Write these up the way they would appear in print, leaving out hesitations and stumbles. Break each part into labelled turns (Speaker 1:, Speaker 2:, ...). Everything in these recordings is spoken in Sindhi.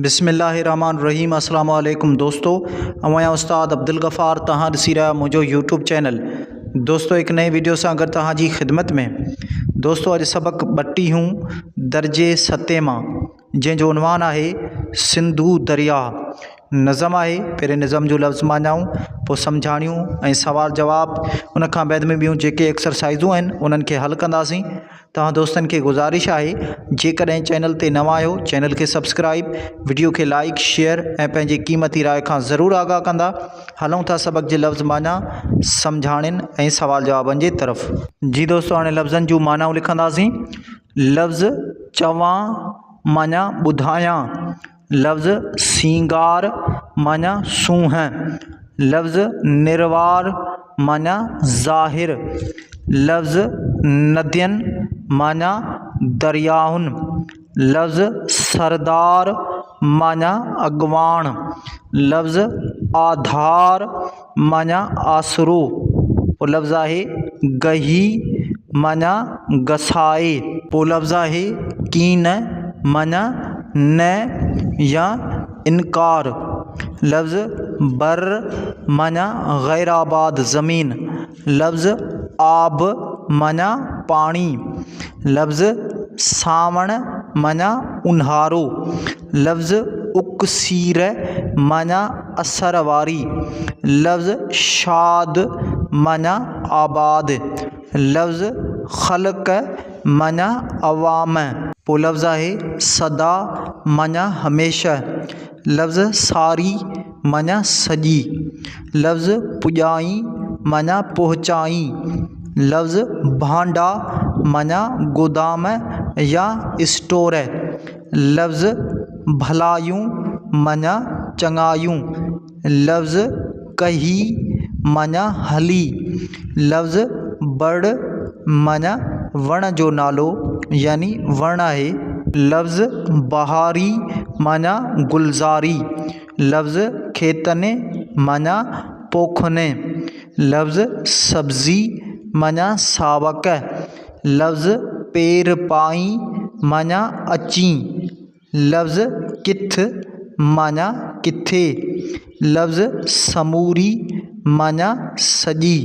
Speaker 1: بسم الله الرحمن الرحيم السلام عليڪم دوستو آئون آهيان استاد عبدالغفار توهان ڏسي رهيا آهيو منهنجو يوٽيوب چينل دوستو هڪ نئين ويڊيو سان گڏ توهان جي خدمت ۾ دوستو اڄ سبق ٻٽيهون درجي ستين مان جنهن جو عنوان آهي سنڌو درياهه نظم آهي پهرين نظم جو لفظ معنائون پوء سمجهاڻيون ۽ سوال جواب ان کان بعد ۾ ٻيون جيڪي ايڪسرسائزون آهن انهن کي حل ڪنداسين توهان دوستن کي گذارش آهي جيڪڏهن چينل تي نوان آهيو چينل کي سبسڪرائب وڊيو کي لائيڪ شيئر ۽ پنهنجي قيمتي راء کان ضرور آگاهه ڪندا هلون ٿا سبق جي لفظ معنيٰ سمجهاڻين ۽ سوال جوابن جي طرف. جي دوستو هاڻي لفظن جون معنائون لکنداسين لفظ چوان معنيٰ ٻڌايان لفظ سينگار معنيٰ سونهن، لفظ نروار معنيٰ ظاهر، لفظ ندين معنيٰ درياهن، لفظ سردار معنيٰ اڳواڻ، لفظ آڌار معنيٰ آسرو، پوء لفظ آهي گهي معنيٰ گسائي. پوء لفظ آهي ڪين معنيٰ نه يا انڪار. لفظ بر معنيٰ غير آباد زمين. لفظ آب معنيٰ پاڻي. لفظ سانوڻ معنيٰ اونهارو. لفظ اڪسير معنيٰ اثر واري. لفظ شاد معنيٰ آباد. لفظ خلق معنيٰ عوام. پوء لفظ آهي سدا معنيٰ هميشه. لفظ ساري معنيٰ سڄي. لفظ پڄائين معنيٰ پهچائين. لفظ ڀانڊا معنيٰ گودام يا اسٽور. لفظ ڀلايون معنيٰ چڱايون. لفظ ڪهي معنيٰ هلي. لفظ بڙ معنيٰ وڻ جو نالو يعني وڻ آهي. لفظ بهاري معنيٰ گلزاري. لفظ کيتن معنيٰ پوکن. لفظ سبزي معنيٰ ساوڪ. لفظ پير پائين معنيٰ اچين. لفظ ڪٿ معنيٰ ڪٿي. لفظ سموري معنيٰ سڄي.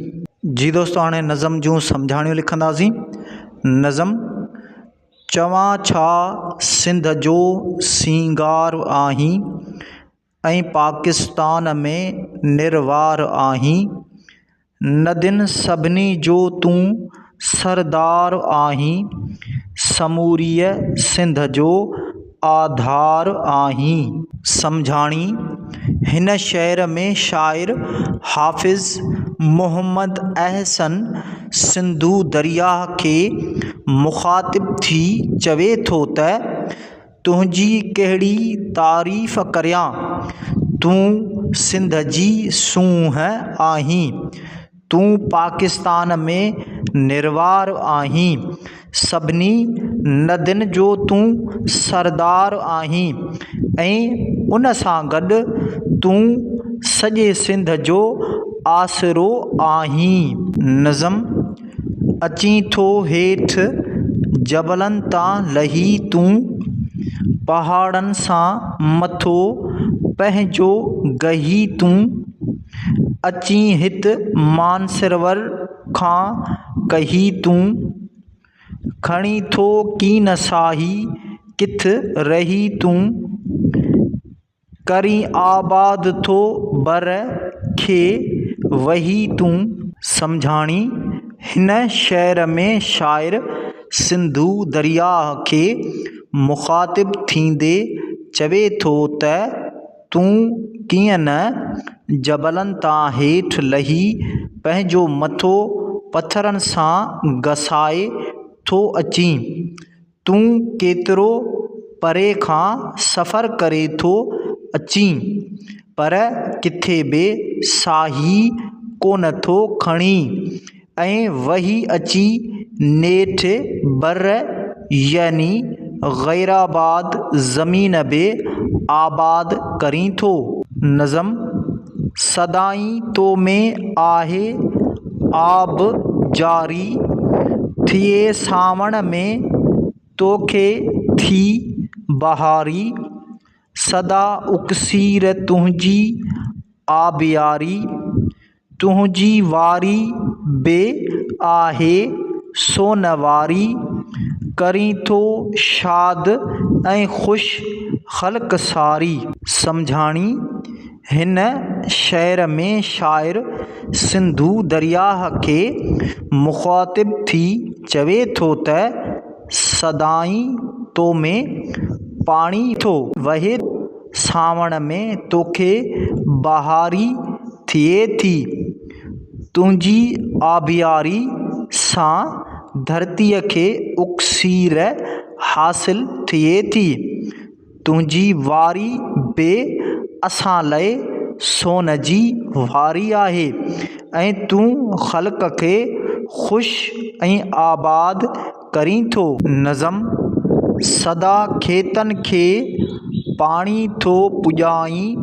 Speaker 1: جي دوستو هاڻي نظم جون سمجهاڻيون لکنداسين. نظم، چوان ڇا سنڌ جو سينگار آهين ۽ پاڪستان ۾ نروار آهين. ندين سڀني جو تون سردار آهين، سموريء سنڌ جو آڌار آهين. سمجهاڻي، هن شعر ۾ شاعر حافظ محمد احسن سنڌو درياهه کي مخاطب ٿي چوي ٿو ته، تنهنجي ڪهڙي تعريف ڪريان، تون سنڌ جي سونهن آهين، تون پاڪستان ۾ نروار آهين، سڀني ندين جو تون سردار آهين ۽ ان سان گڏ تون سڄي سنڌ جو آسرو آهين. نظم، اچين ٿو هيٺ جبلن تان لهي تون، پهاڙن سان مٿو پنهنجو گهي تون، اچين هت مانسرور کان ڪهي تون، کڻين ٿو ڪين ساهي ڪٿ رهي تون. ڪرين آباد ٿو بر کي وهي تون. سمجهاڻي، هن شعر ۾ شاعر سنڌو درياهه کي مخاطب ٿيندي چوي ٿو ته تون ڪيئن نه جبلن تان هيٺ لهي پنهنجو مٿو پٿرن سان گسائي ٿو اچين. تون ڪيترو پري کان سفر ڪري ٿو اچين، پر ڪٿي به ساهي ڪونه ٿو کڻين ۽ وهي اچي نيٺ بر يعني غيرآباد زمين به آباد ڪرين ٿو. نظم، سدائين تو ۾ آهي آب جاري، ٿئي سانوڻ ۾ توکي ٿي بهاري. سدا اڪسير تنهنجي آبياري، تنهنجي واري به آهي سون واري، ڪرين ٿو شاد ۽ خوش خلق ساري. سمجهاڻي، هن شعر ۾ شاعر سنڌو درياهه کي مخاطب ٿي چوي ٿو ته سدائين تو ۾ پاڻي ٿو وهي، سانوڻ ۾ توکي بهاري ٿئي ٿي، تنهنجي آبياري سان ڌرتيء کي اڪسير حاصل ٿئي ٿي. تنهنجي واري به اسان لئه سون جي واري آهي ۽ تون خلق کي خوش ۽ آباد ڪرين ٿو. نظم، سدا کيتن کي پاڻي ٿو پڄائين،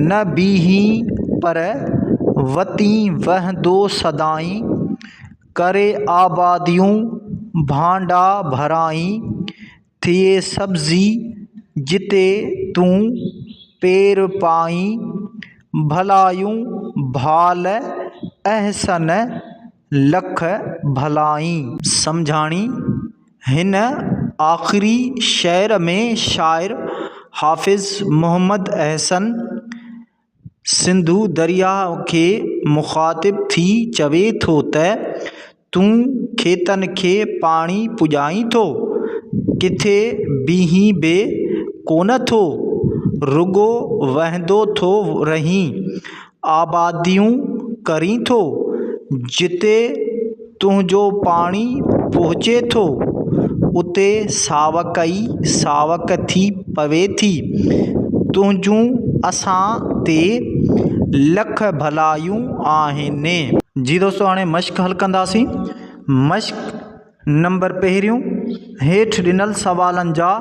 Speaker 1: نه بيهين پر وتين وهندو سدائين، ڪري آباديون ڀانڊا ڀرائين، ٿئي سبزي جتي تون پير پائين، ڀلايون ڀال احسن لک ڀلائين. سمجهاڻي، هن آخري شعر ۾ شاعر حافظ محمد احسن سنڌو درياهه کي مخاطب ٿي چوي ٿو ته تون کيتن کي پاڻي پڄائين ٿو، ڪٿي بيهين به ڪونه ٿو، رڳو وهندو ٿو رهين، آباديون ڪرين ٿو، جتي تنهنجو پاڻي پهچي ٿو، اتي ساوڪ ئي ساوڪ ٿي پوي ٿي. تنهنجون اسان تي لک ڀلايون آهن. جي دوستو هاڻي مشق حل ڪنداسين. مشق نمبر پهريون هيٺ ڏنل سوالن جا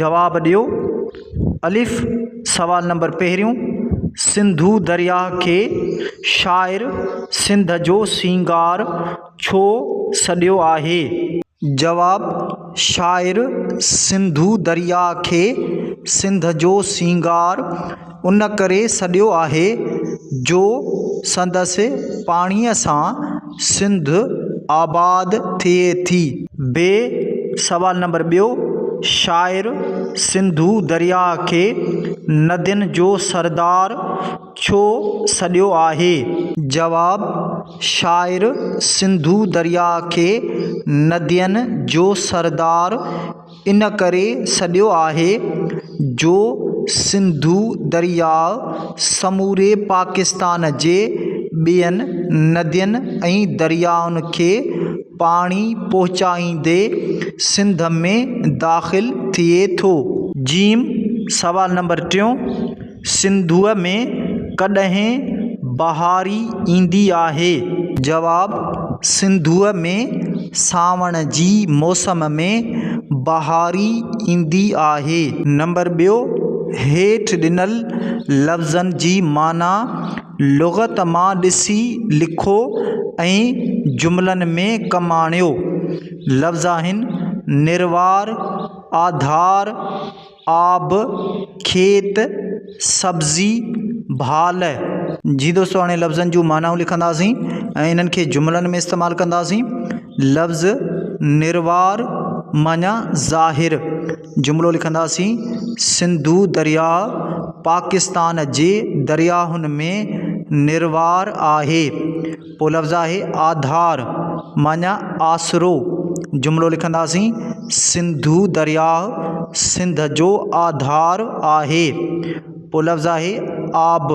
Speaker 1: جواب ڏيو. الف، سوال نمبر پهريون، سنڌو درياهه کي شاعر سنڌ جو سينگار ڇو سڏيو آهي؟ جواب، شاعر سنڌو درياهه کي سنڌ جو سينگار ان ڪري سڏيو آهي جو سندس پاڻيء سان سنڌ آباد ٿئي ٿي. بي، سوال نمبر ٻيو، شاعر سنڌو درياهه کي ندين جو سردار ڇو سڏيو آهي؟ جواب، شاعر سنڌو درياهه کي ندين جو سردار ان ڪري سڏيو آهي جو سنڌو درياء سموري پاڪستان جي ٻين ندين ۽ دريائن کي پاڻي پهچائيندي سنڌ ۾ داخل ٿئي ٿو. جيم، سوال نمبر ٽيون، سنڌوء ۾ ڪڏهن بهاري ايندي آهي؟ جواب، سنڌوء ۾ سانوڻ جي موسم ۾ بهاري ايندي آهي. نمبر ٻيو، هيٺ ڏنل لفظن جي معنيٰ لغت مان ڏسي لکو ۽ جملن ۾ ڪم آڻيو. لفظ آهن، نروار، آڌار، آب، کيت، سبزي، ڀال. جي دوستو هاڻي لفظن جون معنائون لکنداسين ۽ انهن کي جملن ۾ استعمال ڪنداسين. لفظ نروار معنيٰ ظاهر. جملو لکنداسين، سنڌو درياء پاڪستان جي درياهن ۾ نروار آهي. پوء لفظ آهي آڌار معنيٰ آسرو. جملو لکنداسين، سنڌو درياهه سنڌ جو آڌار آهي. پوء لفظ آهي آب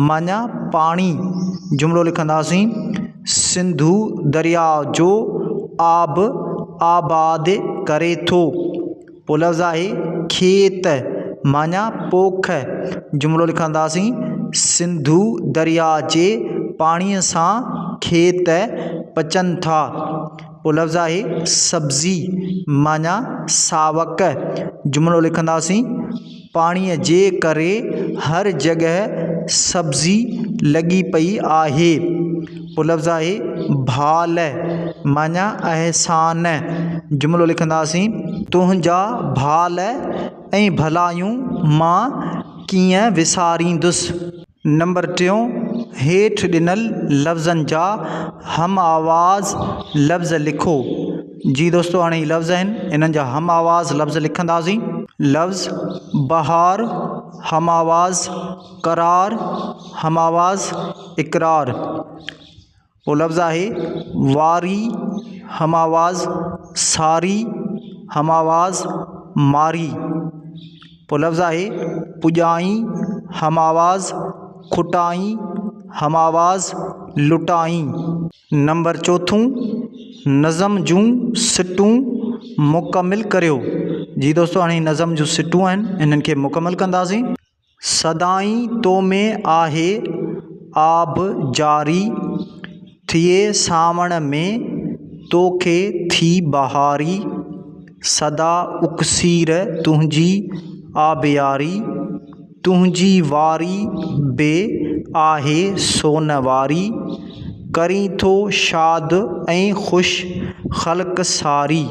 Speaker 1: معنيٰ پاڻي. جملو لکنداسين، سنڌو درياهه جو آب آباد ڪري ٿو. پوء لفظ آهي کيت معنيٰ پوک. جملو لکنداسين، سنڌو درياء جي پاڻيء سان کيت پچن ٿا. پوء لفظ آهي سبزي معنيٰ ساوڪ. جملو لکنداسين، پاڻيء جي ڪري هر جڳهه سبزي لڳي پئي آهي. پوء لفظ آهي ڀال معنيٰ احسان. جملو لکنداسين، تنهنجا ڀال ۽ ڀلايون مان ڪيئن وساريندس. نمبر ٽيون، هيٺ ڏنل لفظن جا هم آواز لفظ لکو. جي دوستو هاڻي هي لفظ آهن انهن جا هم آواز لفظ لکنداسين. لفظ، بهار، هم آواز، قرار، هم آواز، اقرار. پوء لفظ آهي، واري، هم آواز، ساري، هم آواز، ماري. پوء لفظ آهي، پڄائين، هم آواز، کٽائين، هم آواز، لٽائين. نمبر چوٿون، نظم جون سٽون مڪمل ڪريو. جي دوستو هاڻي نظم جون سٽون آهن انهن کي مڪمل ڪنداسين. سدائين تو ۾ آهي آب جاري، ٿئي سانوڻ ۾ توکي ٿي بهاري، سدا اڪسير تنهنجي آبياري، تنهنجي واري به آهي سون واري، ڪرين ٿو شاد ۽ خوش خلق ساري.